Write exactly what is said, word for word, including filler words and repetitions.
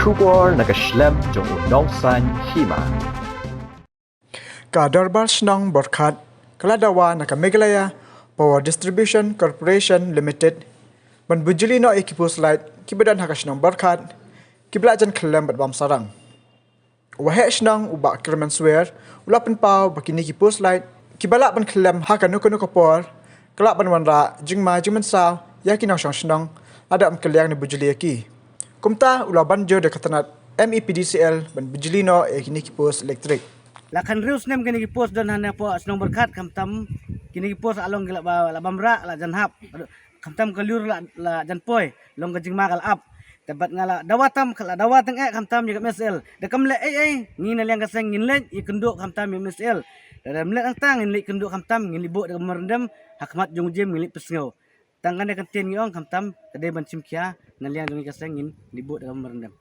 Khubor na ka shlem jong u nongsan hima. Ka Dorbar Shnong Borkhat ka la dawa na ka Meghalaya Power Distribution Corporation Limited ban bujli noh ïa ki post light kiba don ha ka shnong Borkhat kiba la jan khyllem bad bam sarang. U Waheh Shnong u Bah Kyrmen Swer u la pynpaw ba kine ki post light kiba lah ban khyllem ha kano kano ka por ka lah ban wanrah jingma jingmynsaw ïa ki nongshong shnong lada ym kylliang ne bujli ïa ki. Kumta u la ban jur da ka tnat M E P D C L ban bujli noh ïa kine ki post elektrik. La khyndai snem kine ki post don hangne hapoh shnong Borkhat, khamtam kine ki post la long ki la ba, la bam rah, la jan hap. Khamtam ka lur la, la jan poi, long ka jingma ka la ap. Te bad nga la dawa tam, ka la dawa tang eh khamtam ïa ka M S L. Da kam leh ei ei, ngi na liang ka seng ngin leit ïakynduh khamtam ïa ka M S L. Da dam leh tang tang ngin leit kynduh khamtam, ngin leit buh da ka memorandum, ha khmat jong u Jim ngin leit pynsngew. Tang kane ka ktien ngi ong khamtam ka dei ban shim khia na liang jong ngi ka seng, ngin leit buh da ka memorandum.